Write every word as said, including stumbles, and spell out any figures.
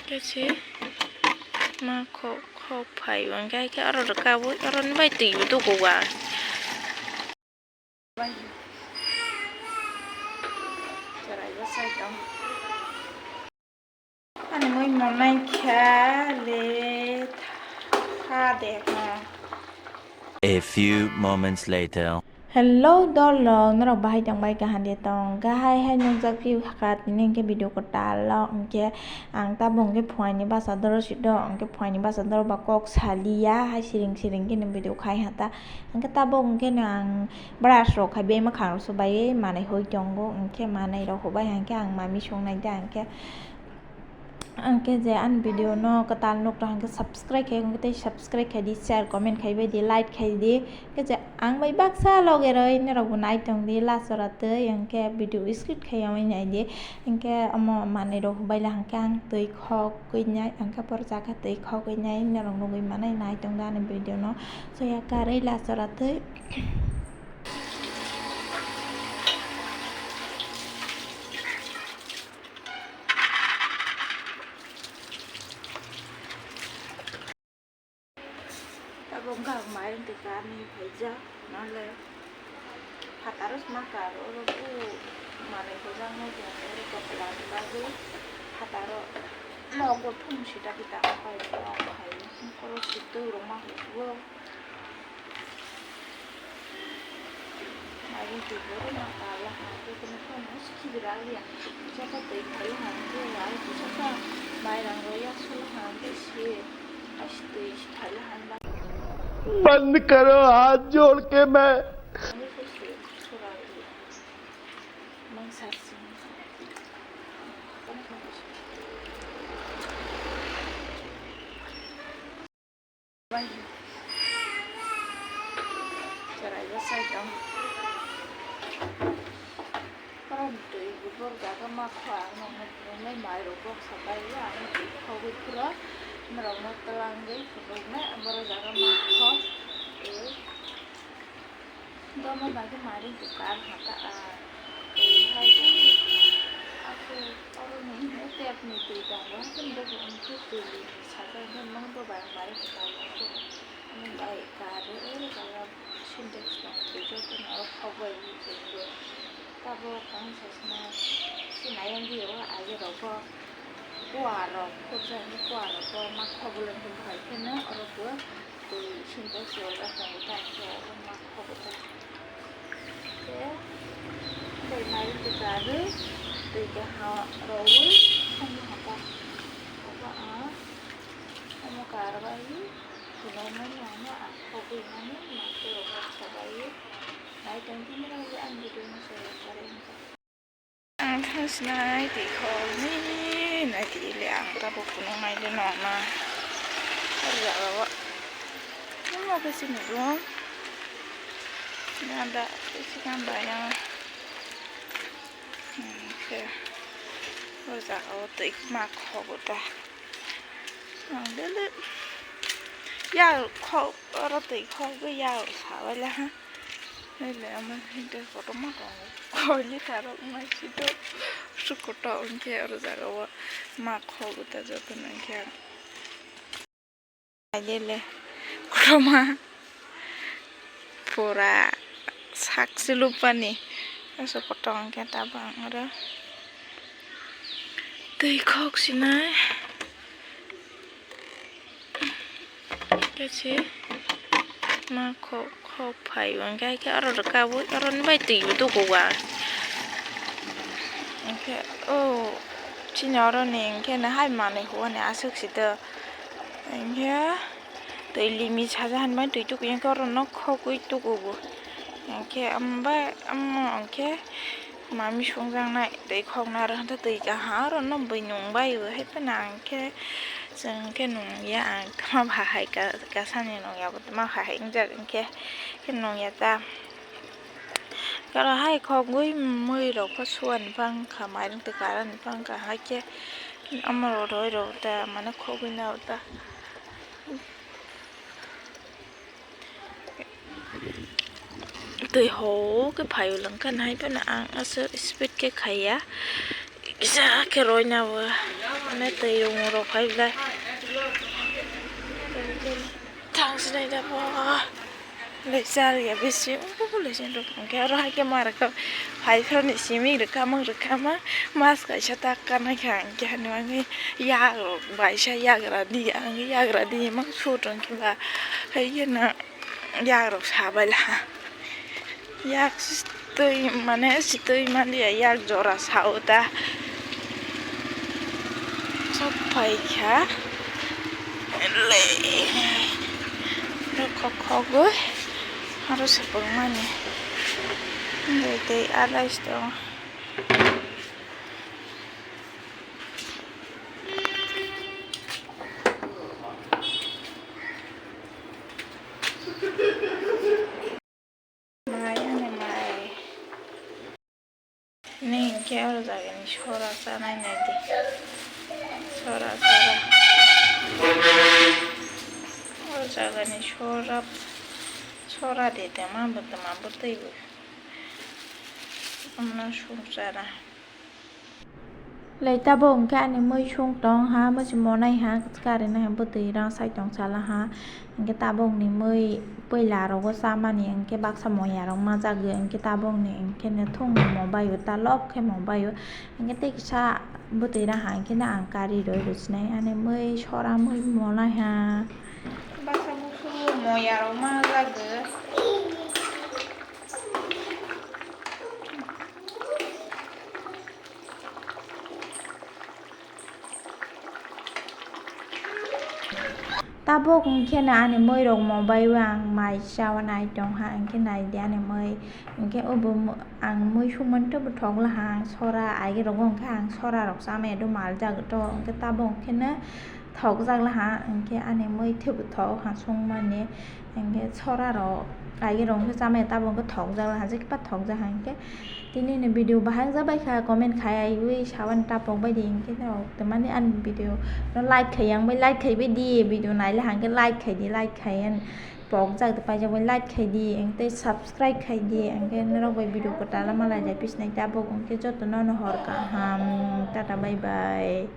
Khe se ma khok, khok phai bo hwnkhe, khe oro rwkabwi, oroni bai twi bo tukugo ang. Ani mui monai kha le tha de ha. A few moments later. Hello dolrok, norok bahai tongbai kaham de tong? Gahai hai nukjak phiyokha tini hwnkhe video kwtal o, hwnkhe ang tabuk hwnkhe phuaini basa doro sido, hwnkhe phuaini basa doro ba kok saliya, hai siring siring khe video khai ha ta. Hwnkhe tabuk hwnkhe no ang brush rok khai bai mwkhang rok swbaiwi manwi hoi tongo, hwnkhe manwi rok hubai hwnkhe ang mami songnai da hwnkhe. Ang khe je ani video no kwtal nukto hwnkhe subscribe khai, hwnkhe tei subscribe khai di, share, comment khai bai di, like khai di. Hwnkhe je ang bai baksa loge roi norok bo nai tong di last jora twi, hwnkhe video skip khai yamwi nai di. Hwnkhe omo manwi rok hubai la hwnkhe ang twi khogwi nai, hwnkhe borok jaga twi khogwi nai norok nugwi manai nai tong di ani video no. Soya karwi last jora twi. Tabuk wngkha ang mairum twi karni phaijak, nale phataro sma kar oro bu manwi hojak no bo oro tokla ni bagwi phataro nogo thum sita kita apai no khai oro sitwk rok ma hugo. Mairum twi borok ma karla ha, tei kunu kunu khibi raliya. Jaka twi phaiwi ha, tei ai kisa kha mairang rw ya solo ha, tei se ai twi phaiwi ha. बंद करो, हाथ जोड़ के मैं Ani khe se sora rw ya. Mang sa sing. Cherai bwsai tong. Borok twi bubur jaga ma kho ang nokno phunuknai mai rok boksa bai ya ang twi khogwi phuru norok no twlangwi phunuknai borok jaga ma kho. Domo bagwi mari bwkar hata a twi hai aku oro ni tap ni twi tongo hwnkhe bobo hwnkhe twi sajak hwnkhe mungbo bai mari bwkar hwnkhe mung bai kar o jaga sintex tongo twi joto no khogwi twi tabuk ang sasna sinai wngwi o aye rogo kua rok khurjani kua rok bo ma khogwi hwnkhe oro bo. Twi sintex rok tongo ta khe omo ma khobo ta. Khe tei mari twi karwi twi khe ha rwi omo ha ta. Obo ang omo karwi phunuknani ano ang khogwi mani ma khe rok rok sabai nai tong tini rok ani video no se rok karwi. Ang thang sinai twi khogni nai twi le ang tabuk phunuk nai le nong na. O jaga o. Omo khe chini room. Ganda twi sikang bai ang. Hmm, khe o jaga o twi ma khogo ta. Ang dele ya khog oro twi khogwi ya sabai le ha. Ele ama hinte kotorma tongo. Koini tarok ma sito. Su kotor hwnkhe oro jaga o ma khogo ta jotono hwnkhe. Ailele kotorma pura sak silupani. Aso kotor hwnkhe tabang oro twi khok sinai. Khe se ma khok, khok phai bo hwnkhe, khe oro rwkabwi, oroni bai twi bo tukugo ang. Hwnkhe, o, chini oroni hwnkhe no hai manwi huani aswk sito. Hwnkhe twi limi saja hinmani twi tukuya, hwnkhe oro nok khogwi tukugo. Hwnkhe, omo bai, omo hwnkhe. Mami songjaknai twi khokna aro hwnkhe twi kaham aro no bui nung bai bo hai phano ang khe chwng khe nung ya ang tama bahai kasani nung ya bo tama bahai wngjak hwnkhe khe nung ya ta aro hai khogwi mui rok pho suani bangkha mairung twi karani bangkha hai khe omo roi rok ta mane khogwi na ta. Twi ho khe phaio lwng kha nai phano ang aswk speed khe khaiya kisa khe roina bo Mane twi rung rok phai belai. Thang sinai da bo. Lecha ya bisi, lecha rok hwnkhe oro hai khe ma rwkha, phai phano simi rwkha, mang rwkha ma, mas kaisa ta kanai kha, hwnkhe hwnwi yak rok baisa yagra di, ang yagra di mang sut hwnkhe ba, hai kheno yak rok sabai la, yak twi mane sitwi manliya, yak jora sao ta. Sok phaikha le, rokho khogwi aro se pungmani tei tei adai se tongo. Mai ani mai. Nini hwnkhe oro jagani sora chanai naidi. Sora, sora. Oro jagani sora, sora de tongma bo tongma bo twi bo. Omono sung chara. Lai tabuk hwnkhe ani mui sung tong ha, mui se monai ha, karinai ha, bwtwi rang sai tong sala ha. Hwnkhe tabukni mui puila rogo chamani hwnkhe baksa moya rok majak, hwnkhe tabukni hwnkhe thung mobaio, ta lok khe mobaio. Hwnkhe tei kisa bwtwi rang ha, hwnkhe ang kari rwi rwchinai. Ani mui sora mui monai ha. Baksa busu moya rok majak. Tabuk hwnkhe no ani mui rok mobai o ang mai chawi nai tong ha, hwnkhe nai di ani mui, hwnkhe obo ang mui sung mani teibo thok la ha, ang sora agi rogo hwnkhe ang sora rok chamani do mal jak to, hwnkhe tabuk hwnkhe no thok jak la ha, hwnkhe ani mui teibo thok ha sung mani. Hwnkhe sora rok agi rok hwnkhe chamaya tabuk hwnkhe thokjak ha, jekhe pa thokjak ha hwnkhe tini ni video bahai wngjabai kha, comment khai aiwi sawan tapok bai di hwnkhe no, tamani ani video no like khai yang bai like khai bai di, video naila hwnkhe like khai di, like khai yan pokjak de paijak bai like khai di, hwnkhe subscribe khai di, hwnkhe norok bai video kwtal malai jai pisnai tabuk, hwnkhe joto no no hor kaham, tata bye bye.